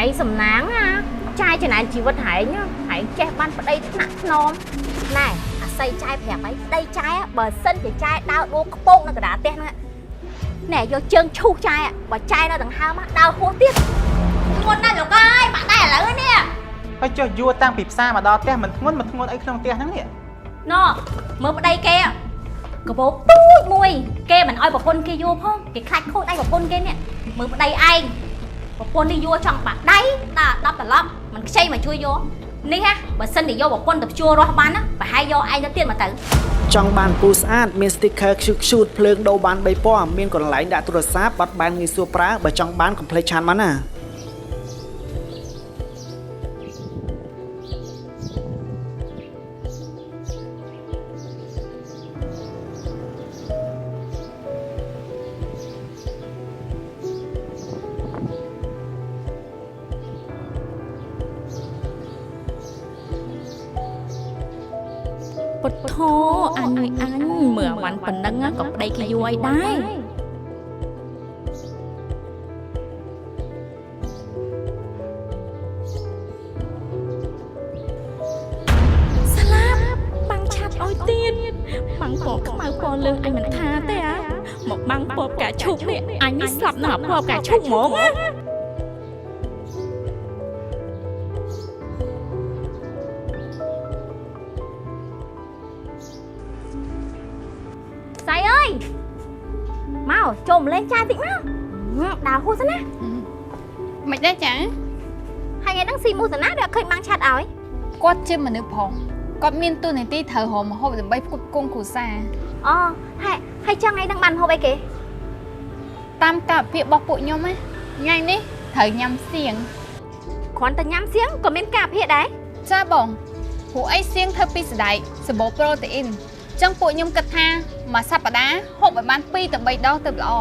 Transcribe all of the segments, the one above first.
ហើយសំណាងណាចាយចំណែនជីវិតហែងណាហែងចេះបានប្តីថ្នាក់ថ្នមណែអាស័យចាយប្រាប់ហើយប្តីចាយបើសិនជាចាយដើរដួលខ្ពងនៅកណ្ដាលផ្ទះហ្នឹងណែយកជើងឈូសចាយបើចាយនៅដង្ហើមដើរហួសទៀតធ្ងន់ណាស់លោកអើយបាក់ដែរឥឡូវនេះ ហើយចុះយួរតាំងពីផ្សារមកដល់ផ្ទះមិនធ្ងន់មកធ្ងន់អីក្នុងផ្ទះហ្នឹងនេះ ណ៎មើលប្តីគេកបោទូចមួយគេមិនអោយប្រពន្ធគេយួរផងគេខ្លាចខូចដៃប្រពន្ធគេនេះមើលប្តីឯងប្រពន្ធនេះយួរចង់បាក់ដៃដល់10ត្រឡប់មិនខ្ចីមកជួយយកនេះហ่ะបើសិនជាយកប្រពន្ធទៅជួរស់បានណាប្រហែលយកឯងទៅទៀតមកទៅ ចង់បានពូស្អាតមាន sticker ខ្ជូតខ្ជូតភ្លើងដូរបាន3ពណ៌មានកន្លែងដាក់ទូរស័ព្ទបត់បែនងាយស្រួលប្រើបើចង់បានកុំភ្លេចឆានមកណា ពុទ្ធោអញអញមើលអាវ៉ាន់ប៉ុណ្ណឹងក៏ប្តីគេយួរឲ្យដែរ ស្លាប់បាំងឆាត់ឲ្យទៀតបាំងពណ៌ខ្មៅពណ៌លឿងអញមិនថាទេអាមកបាំងពណ៌ផ្កាឈូកនេះអញនេះស្លាប់ណាស់ពណ៌ផ្កាឈូកហ្មងណា ស្អីអើយមកចូលមកលេងចាយតិចមកដើរហួសណា មិនដែរចា ហើយថ្ងៃហ្នឹងស៊ីមូសណាដែលអត់ឃើញបាំងឆាត់ឲ្យ គាត់ជាមនុស្សប្រុសគាត់មានតួនាទីត្រូវរកម្ហូបដើម្បីផ្គត់ផ្គង់គ្រួសារ អូហើយហើយចង់ថ្ងៃហ្នឹងបានម្ហូបអីគេ តាមកាលវិភាគរបស់ពួកខ្ញុំណាថ្ងៃនេះត្រូវញ៉ាំសៀង គ្រាន់តែញ៉ាំសៀងក៏មានការភាគដែរ ចាបងព្រោះអីសៀងធ្វើពីសណ្ដែកសម្បូរប្រូតេអ៊ីនចឹងពួកខ្ញុំគិតថាមួយសប្តាហ៍ហូបឲ្យបាន2ទៅ3ដងទៅល្អ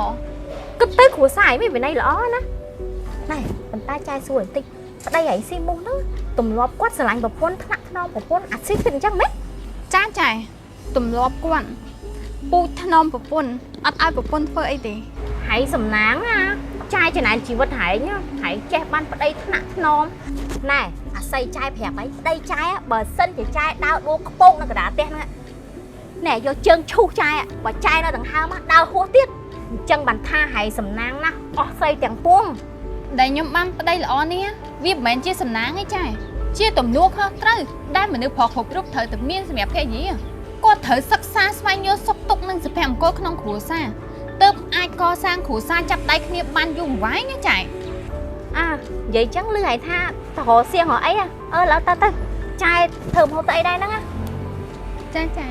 គិតទៅគ្រួសារឯងមានវិន័យល្អណាណែប៉ុន្តែចាយសួរបន្តិចប្តីឯងស៊ីមូសហ្នឹងទម្លាប់គាត់ស្រឡាញ់ប្រពន្ធថ្នាក់ថ្នមប្រពន្ធអាស៊ីគិតអញ្ចឹងមែន ចាចាទម្លាប់គាត់ពូជថ្នមប្រពន្ធអត់ឲ្យប្រពន្ធធ្វើអីទេ ហើយសំណាងណាចាយចំណែនជីវិតហែងណាហែងចេះបានប្តីថ្នាក់ថ្នមណែអាស័យចាយប្រាប់ហើយប្តីចាយបើសិនជាចាយដើរដួលខ្ពងនៅកណ្ដាលផ្ទះហ្នឹងណែយកជើងឈូសចាយបើចាយនៅដង្ហើមដើរហួសទៀតអញ្ចឹងបានថាហែងសំណាងណាស់អស់ស្រីទាំងពួង ដែលខ្ញុំបានប្តីល្អនេះវាមិនមែនជាសំណាងទេចាជាទំនួលខុសត្រូវដែលមនុស្សប្រុសគ្រប់រូបត្រូវតែមានសម្រាប់ភរិយាគាត់ត្រូវសិក្សាស្វែងយល់សុខទុក្ខនិងសុភមង្គលក្នុងគ្រួសារទើបអាចកសាងគ្រួសារចាប់ដៃគ្នាបានយូរអង្វែងណាចា អានិយាយចឹងលឺហែងថាតរសៀងរអីអឺឡើយទៅទៅចាយធ្វើម្ហូបទៅអីដែរហ្នឹង ចាចា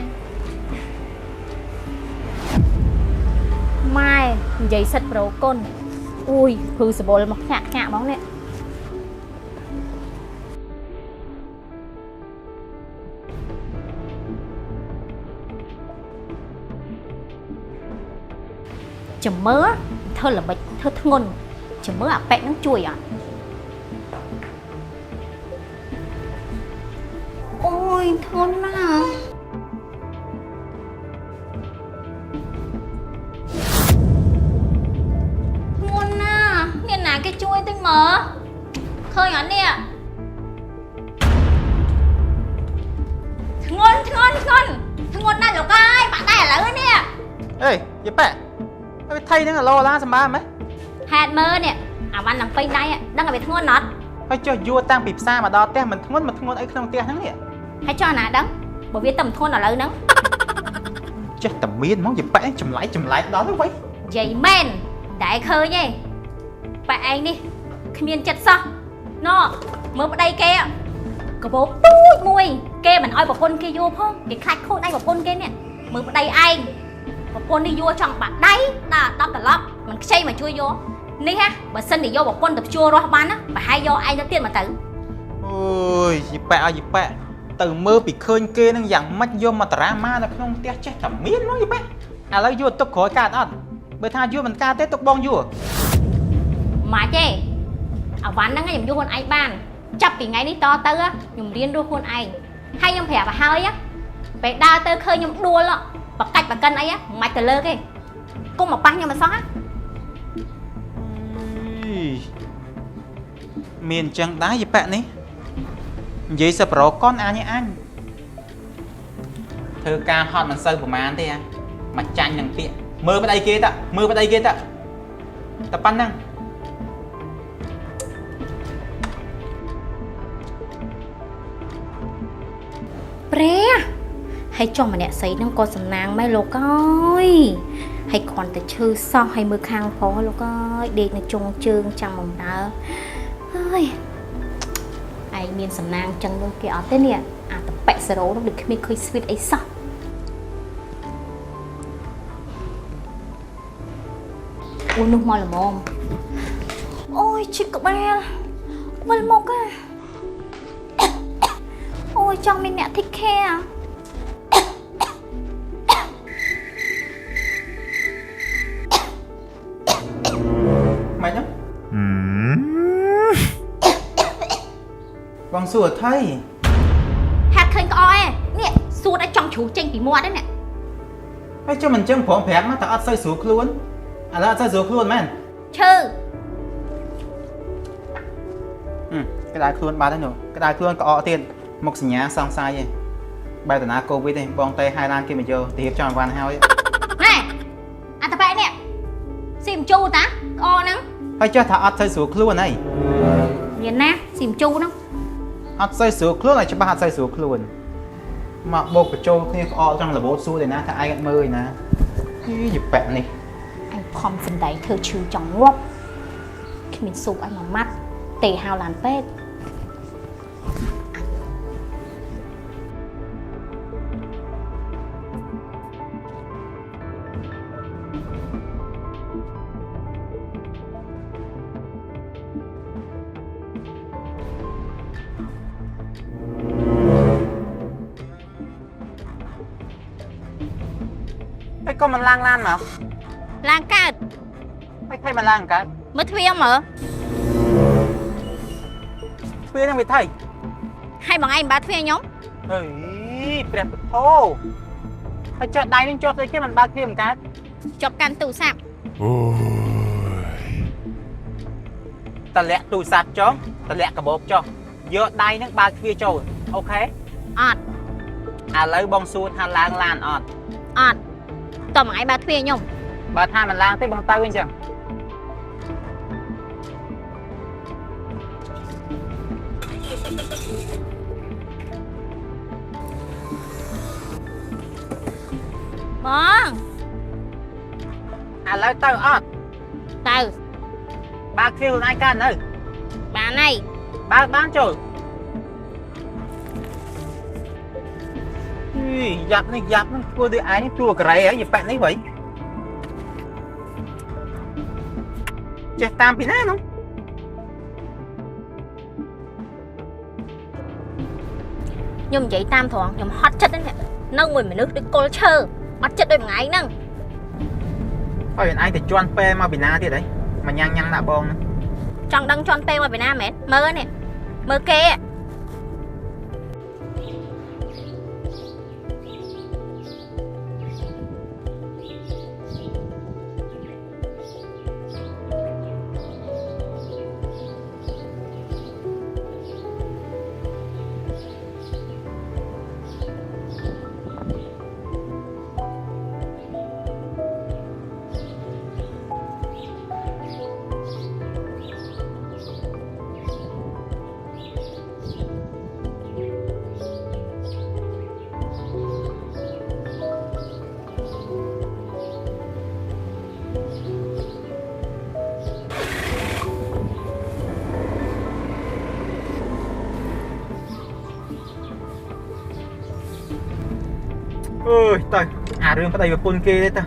ម៉ែនិយាយសិតប្រូគុណអូយព្រឺសបល់មកញាក់ញាក់ហ្មងនេះចាំមើលធ្វើល្បិចធ្វើធ្ងន់ចាំមើលអាប៉ែកនឹងជួយអត់អូយធ្ងន់ណាស់ធ្ងន់ណាស់មានណាគេជួយតិចមើលឃើញអត់នេះធ្ងន់ធ្ងន់ធ្ងន់ធ្ងន់ណាស់លោកអើយបាក់ដែរឥឡូវនេះ អេយីប៉ែហើយថៃហ្នឹងឡូឡាសម្បានម៉េច ហេតុមើលនេះអាវ៉ាន់នឹងពេញដៃដឹងឲ្យវាធ្ងន់អត់ ហើយចុះយួរតាំងពីផ្សារមកដល់ផ្ទះមិនធ្ងន់មកធ្ងន់អីក្នុងផ្ទះហ្នឹងនេះ ហើយចោះណាដឹងបើវាតែមិនធ្ងន់ឥឡូវហ្នឹង ចេះតែមានហ្មងយីប៉ែចម្លែកចម្លែកដល់ទៅវិញ និយាយមែនតែឃើញទេប៉ែឯងនេះគ្មានចិត្តសោះណមើលប្តីគេកបោទូចមួយគេមិនអោយប្រពន្ធគេយួរផងគេខ្លាចខូចដៃប្រពន្ធគេនេះមើលប្តីឯងប្រពន្ធនេះយួរចង់បាក់ដៃដល់10ត្រឡប់មិនខ្ចីមកជួយយកនេះហ่ะបើសិនជាយកប្រពន្ធទៅជួរស់បានណាប្រហែលយកឯងទៅទៀតមកទៅ អូយយីប៉ែឲ្យយីប៉ែទៅមើលពីឃើញគេនឹងយ៉ាងម៉េចយកមកតារាម៉ានៅក្នុងផ្ទះចេះតែមានហ្មងយីប៉ែឥឡូវយួរទុកក្រោយកាតអត់បើថាយួរមិនកាតទេទុកបងយួរ ម៉ាច់ទេអាវ៉ាន់ហ្នឹងខ្ញុំយួរខ្លួនឯងបានចាប់ពីថ្ងៃនេះតទៅខ្ញុំរៀនរស់ខ្លួនឯងហើយខ្ញុំប្រាប់ឲ្យហើយពេលដើរទៅឃើញខ្ញុំដួលបកាច់បកិនអីមិនបាច់ទៅលើគេគុំមកប៉ះខ្ញុំមិនសោះ អី មានអញ្ចឹងដែរយីប៉ាក់នេះនិយាយសប្រូកុនអញឯងអញធ្វើការហត់មិនសូវប្រមាណទេអាមកចាញ់នឹងពាក្យមើលប្តីគេតាមើលប្តីគេតាតែប៉ុណ្្នឹង ព្រះហើយចុះម្នាក់ស្រីហ្នឹងក៏សំណាងម៉ែលោកអើយហើយគ្រាន់តែឈឺសោះហើយមើលខាងប្រុសលោកអើយដេកនៅចុងជើងចាំបំរើហើយឯងមានសំណាងចឹងនោះគេអត់ទេនេះអាតប៉ិសេរ៉ូនោះដូចគ្មានឃើញស្វីតអីសោះអូនោះមកល្មមអូយឈឺក្បាលវិលមកអាអូយចង់មានអ្នក take care ម៉េចហ្នឹងបងសួរថៃ ហាត់ឃើញក្អកឯងនេះសួតឲ្យចង់ជ្រុះចេញពីមាត់ហ្នឹងនេះ ហើយចុះមិនអញ្ចឹងព្រមប្រាប់មកតែអត់សូវស្រួលខ្លួនឥឡូវអត់សូវស្រួលខ្លួនមែន ឈឺ ហឹមក្តៅខ្លួនបាត់ហើយនោះក្តៅខ្លួនក្អកទៀតមុខសញ្ញាសង្ស័យឯងបែរតាណាកូវីដឯងបងតេហៅឡានគេមកយកទៅរៀបចំអីវ៉ាន់ហើយ ណែអាតប៉ែនេះស៊ីមជូតាក្អកហ្នឹង ហើយចេះថាអត់សូវស្រួលខ្លួនហី មានណាស៊ីមជូហ្នឹង អត់សូវស្រួលខ្លួនឲ្យច្បាស់អត់សូវស្រួលខ្លួនមកបោកបញ្ចូលគ្នាក្អកចង់របូតសួរឯណាថាឯងអត់មើលឯណាយីយប៉ែនេះ អញខំសំដីធ្វើឈឺចង់ងាប់គ្មានស៊ូឲ្យមួយម៉ាត់ទេហៅឡានពេទ្យ ហើយក៏មិនឡើងឡានមក ឡានកើត ហើយใครមិនឡើងកើត មើលទ្វារមើល ទ្វារហ្នឹងវាថៃ ឲ្យបងឯងបើទ្វារខ្ញុំ ហេព្រះពុទ្ធោហើយចុះដៃនឹងជាប់ស្អីគេមិនបើកទ្វារមិនកើត ជាប់កាន់ទូរស័ព្ទ តម្លាក់ទូរស័ព្ទចុះតម្លាក់កាបូបចុះយកដៃនឹងបើកទ្វារចូល OK អត់ ឥឡូវបងសួរថាឡើងឡានអត់ អត់តោះបងឯងបើទ្វារខ្ញុំ បើថាមិនឡើងទេបងទៅវិញចឹង បង ឥឡូវទៅអត់ ទៅ បើកទ្វារខ្លួនឯងកើតនៅ បានហើយ បើកបានចូលអីយ៉ាប់នេះយ៉ាប់ហ្នឹងធ្វើដូចឯងនេះទួក្រែហើយយប៉ែនេះវិញចេះតាមពីណានោះ ខ្ញុំនិយាយតាមត្រង់ខ្ញុំហត់ចិត្តហ្នឹងនៅមួយមនុស្សដូចគល់ឈើអត់ចិត្តដូចមួយថ្ងៃហ្នឹង ហើយឯងទៅជន់ពេលមកពីណាទៀតហីមកញ៉ាំងញ៉ាំងដាក់បងហ្នឹង ចង់ដឹងជន់ពេលមកពីណាមែនមើលនេះមើលគេ អើយទៅអារឿងប្តីប្រពន្ធគេទេតា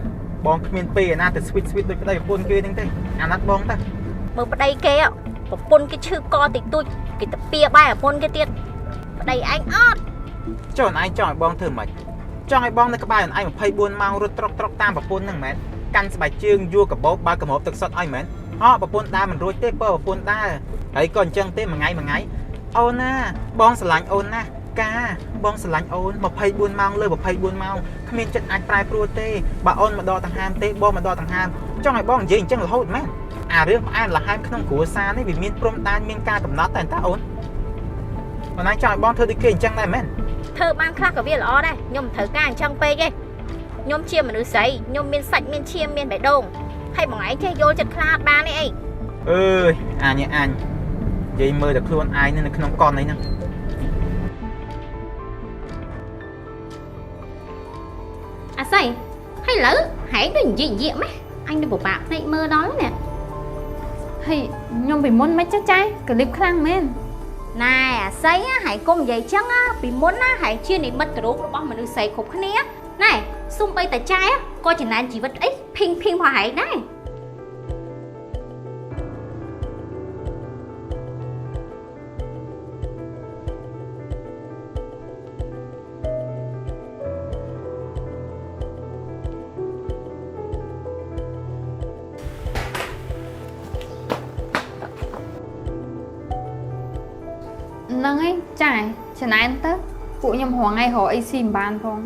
បងគ្មានពេលឯណាទៅស្វីតស្វីតដូចប្តីប្រពន្ធគេហ្នឹងទេអាណិតបងតា មើលប្តីគេប្រពន្ធគេឈឺកតិចតួចគេទៅពៀបែប្រពន្ធគេទៀតប្តីឯងអត់ ចុះឯងចង់ឲ្យបងធ្វើម៉េចចង់ឲ្យបងនៅក្បែរឯង24ម៉ោងរត់ត្រុកត្រុកតាមប្រពន្ធហ្នឹងមែនកាន់ស្បែកជើងយួរកាបូបបើកម្របទឹកសុទ្ធឲ្យមែនហោប្រពន្ធដើរមិនរួចទេពើប្រពន្ធដើរហើយក៏អញ្ចឹងទេមួយថ្ងៃមួយថ្ងៃអូនណាបងស្រឡាញ់អូនណាកាបងស្រឡាញ់អូន24ម៉ោងលើ24ម៉ោងគ្មានចិត្តអាចប្រែប្រួលទេបើអូនមកដកដង្ហើមទេបងមកដកដង្ហើមចង់ឲ្យបងនិយាយអញ្ចឹងរហូតមែន អារឿងផ្អែមល្ហែមក្នុងគ្រួសារនេះវាមានព្រំដែនមានការកំណត់តែតើអូនអូនឯងចង់ឲ្យបងធ្វើដូចគេអញ្ចឹងដែរមែន ធ្វើបានខ្លះក៏វាល្អដែរខ្ញុំមិនត្រូវការអញ្ចឹងពេកទេខ្ញុំជាមនុស្សស្រីខ្ញុំមានសាច់មានឈាមមានបេះដូងហើយបងឯងចេះយល់ចិត្តខ្លះអត់បានទេអី អើយអញអញនិយាយមើលតែខ្លួនឯងនៅក្នុងកននេះហ្នឹង អាស័យហើយឥឡូវហែងដូចនិយាយនិយាយម៉េះអញនឹងពិបាកភ្នែកមើលដល់ណា ហើយខ្ញុំពីមុនមិនចាស់ចាកលិបខ្លាំងមែន ណែអាស័យហែងគុំនិយាយចឹងណាពីមុនណាហែងជានិមិត្តរូបរបស់មនុស្សស្រីគ្រប់គ្នាណែសំបីតាចែក៏ចំណែនជីវិតអីភីងភីងផងហែងដែរ ហ្នឹងឯងចាចំណែនទៅពួកខ្ញុំរងថ្ងៃរកអីស៊ីមិនបានផង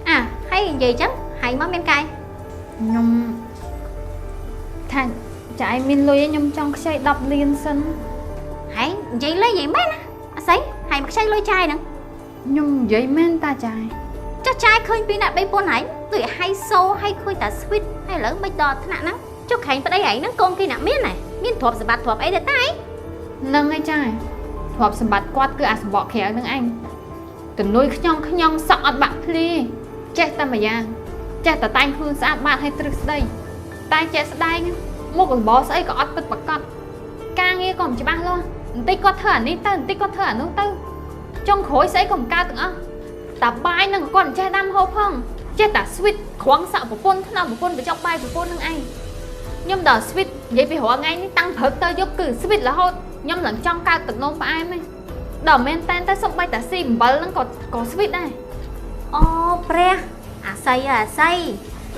អាហើយនិយាយចឹងហែងមកមានកាយ ខ្ញុំថាចាឯងមានលុយឯងខ្ញុំចង់ខ្ចី10លានសិន ហែងនិយាយលេងនិយាយមែនណាអាស័យហែងមកខ្ចីលុយចាយហ្នឹង ខ្ញុំនិយាយមែនតាចាយ ចុះចាយឃើញពីអ្នកបីពុនហែងដូចហៃសូហើយឃើញតាស្វីតហើយឥឡូវមិនដល់ថ្នាក់ហ្នឹងចុះខែងប្តីហែងហ្នឹងកូនគេអ្នកមានណាមានទ្រព្យសម្បត្តិទ្រព្យអីដែរតាឯង ហ្នឹងឯងចាយទ្រព្យសម្បត្តិគាត់គឺអាសម្បកក្រៅហ្នឹងឯងទំនួយខ្ញងខ្ញងសក់អត់បាក់ភ្លីចេះតែមួយយ៉ាងចេះតែតែងខ្លួនស្អាតបាតឲ្យទ្រឹស្ដីតែចេះស្ដែងមុខរបរស្អីក៏អត់ពិតប្រាកដការងារក៏មិនច្បាស់លាស់បន្តិចគាត់ធ្វើអានេះទៅបន្តិចគាត់ធ្វើអានោះទៅចុងក្រោយស្អីក៏មិនកើតទាំងអស់តាបាយហ្នឹងក៏គាត់មិនចេះដាំហូបផងចេះតែស្វីតក្រងសក់ប្រពន្ធថ្នាំប្រពន្ធបញ្ចុកបាយប្រពន្ធហ្នឹងឯងខ្ញុំដល់ស្វីតនិយាយពីរាល់ថ្ងៃនេះតាំងព្រឹកទៅយប់គឺស្វីតរហូតខ្ញុំឡើងចង់កើតទឹកនោមផ្អែមឯងដល់មែនតែនតែសំបីតាស៊ីអំបិលហ្នឹងក៏ស្វីតដែរ អូព្រះអាស័យអាស័យ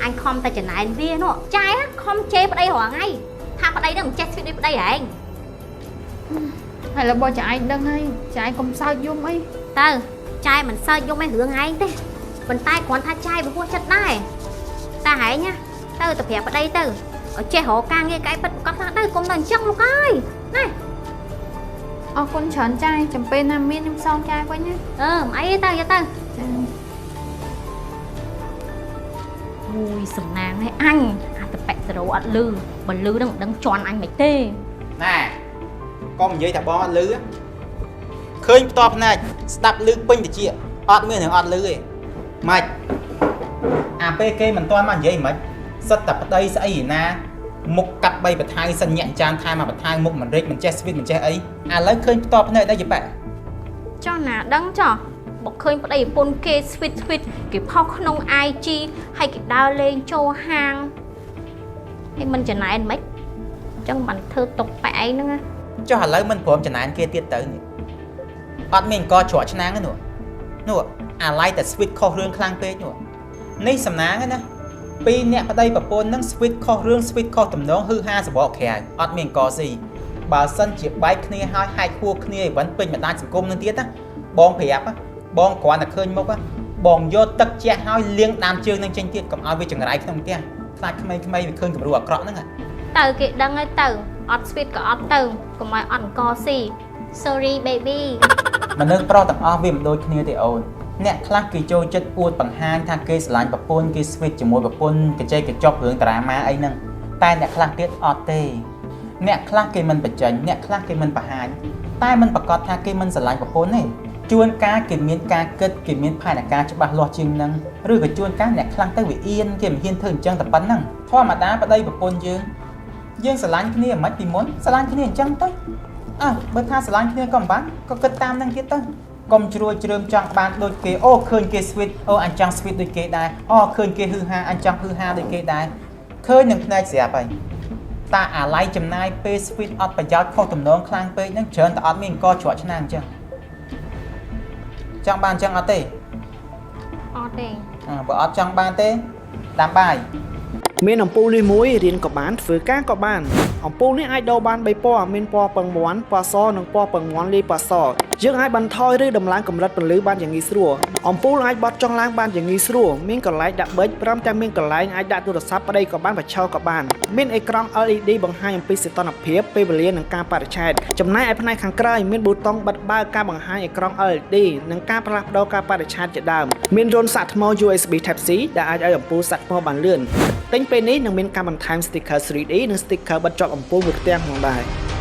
អញខំតែចំណែនវានោះចាយខំជេរប្តីរាល់ថ្ងៃថាប្តីហ្នឹងមិនចេះស្វីតដូចប្តីហែង ហើយរបស់ចាឯងដឹងហើយចាឯងកុំសើចយំអី ទៅចាយមិនសើចយំឯរឿងហែងទេប៉ុន្តែគ្រាន់ថាចាយវាហួសចិត្តដែរតាហែងណាទៅទៅប្រាប់ប្តីទៅឲ្យចេះរកការងារកែពិតប្រកបខ្លះទៅកុំនៅអញ្ចឹងលោកអើយណែ អរគុណច្រើនចាយចំពេលណាមានខ្ញុំសងចាយវិញណា អឺមិនអីទេទៅយកទៅ ចា អូយសំណាងឯងអញអាតប៉ិសរោអត់លឺបើលឺនឹងមិនដឹងជន់អញមិនទេ ណែកុំនិយាយថាបងអត់លឺឃើញផ្ទាល់ភ្នែកស្ដាប់លឺពេញតិចអត់មានរឿងអត់លឺទេម៉េចអាពេលគេមិនទាន់មកនិយាយម៉េចសិតតែប្តីស្អីឯណាមុខកាត់បីបថៅសញ្ញាក់ចានថែមមកបថៅមុខមិនរិចមិនចេះស្វីតមិនចេះអីឥឡូវឃើញផ្ទាល់ភ្នែកដែរយីប៉ែ ចោះណាដឹងចោះបើឃើញប្តីប្រពន្ធគេស្វីតស្វីតគេផុសក្នុង IG ហើយគេដើរលេងចូលហាងហើយមិនចំណែនមិនអញ្ចឹងបានធ្វើຕົកប៉ែឯងហ្នឹងណា ចុះឥឡូវមិនព្រមចំណែនគេទៀតទៅនេះអត់មានអង្គច្រកឆ្នាំងទេនោះនោះអាឡ័យតែស្វីតខុសរឿងខ្លាំងពេកនោះនេះសំណាងណាពីរអ្នកប្តីប្រពន្ធនឹងស្វីតខុសរឿងស្វីតខុសទំនងហឺហាសបកក្រៅអត់មានអង្គស៊ីបើសិនជាបែកគ្នាហើយហែកហួរគ្នាអីវ៉ាន់ពេញបណ្ដាញសង្គមនឹងទៀតណាបងប្រាប់បងគ្រាន់តែឃើញមុខបងយកទឹកជះហើយលាងដើមជើងនឹងចេញទៀតកុំឲ្យវាចង្រៃក្នុងផ្ទះខ្លាចក្មេងៗវាឃើញគំរូអាក្រក់ហ្នឹង ទៅគេដឹងហើយទៅអត់ស្វីតក៏អត់ទៅកុំឲ្យអត់អង្គស៊ី Sorry baby មនុស្សប្រុសទាំងអស់វាមិនដូចគ្នាទេអូនអ្នកខ្លះគេចូលចិត្តអួតបង្ហាញថាគេស្រឡាញ់ប្រពន្ធគេស្វីតជាមួយប្រពន្ធកញ្ចែកកញ្ចប់រឿងតារាម៉ាអីហ្នឹងតែអ្នកខ្លះទៀតអត់ទេអ្នកខ្លះគេមិនបញ្ចេញអ្នកខ្លះគេមិនបង្ហាញតែមិនប្រកាសថាគេមិនស្រឡាញ់ប្រពន្ធទេជួនកាលគេមានការគិតគេមានផែនការច្បាស់លាស់ជាងហ្នឹងឬក៏ជួនកាលអ្នកខ្លះទៅវាអៀនគេមិនហ៊ានធ្វើអញ្ចឹងតែប៉ុណ្្នឹងធម្មតាប្តីប្រពន្ធយើងយើងស្រឡាញ់គ្នាមិនពីមុនស្រឡាញ់គ្នាអញ្ចឹងទៅអើបើថាស្រឡាញ់គ្នាក៏មិនបានក៏គិតតាមនឹងទៀតទៅកុំជ្រួយជ្រើមចង់បានដូចគេអូឃើញគេស្វីតអូអញចង់ស្វីតដូចគេដែរអូឃើញគេហឺហាអញចង់ហឺហាដូចគេដែរឃើញនឹងភ្នែកស្រាប់ហើយតាអាឡ័យចំណាយពេលស្វីតអត់ប្រយោជន៍ខុសទំនងខ្លាំងពេកហ្នឹងច្រើនតែអត់មានអង្គច្រកឆ្នាំងអញ្ចឹងចង់បានអញ្ចឹងអត់ទេ អត់ទេ បើអត់ចង់បានទេតាមបាយ មានអំពូលនេះមួយរៀនក៏បានធ្វើការក៏បានអំពូលនេះអាចដូរបាន3ពណ៌មានពណ៌ពឹងមាន់ពណ៌សនិងពណ៌ពឹងមាន់លាយពណ៌ស យើងអាចបន្ថយឬដំឡើងកម្រិតពន្លឺបានយ៉ាងងាយស្រួលអំពូលអាចបត់ចុះឡើងបានយ៉ាងងាយស្រួលមានកន្លែងដាក់ប៊ិចព្រមទាំងមានកន្លែងអាចដាក់ទូរស័ព្ទប្តីក៏បានបញ្ឈរក៏បានមានអេក្រង់ LED បង្ហាញអំពីសីតុណ្ហភាពពេលវេលានិងការបរិច្ឆេទចំណែកឯផ្នែកខាងក្រោយមានប៊ូតុងបិទបើកការបង្ហាញអេក្រង់ LED និងការផ្លាស់ប្ដូរការបរិច្ឆេទជាដើមមានរន្ធសាកថ្ម USB Type C ដែលអាចឲ្យអំពូលសាកថ្មបានលឿនទិញពេលនេះនឹងមានការបន្ថែម sticker 3D និង sticker បិទជាប់អំពូលមួយផ្ទាំងផងដែរ។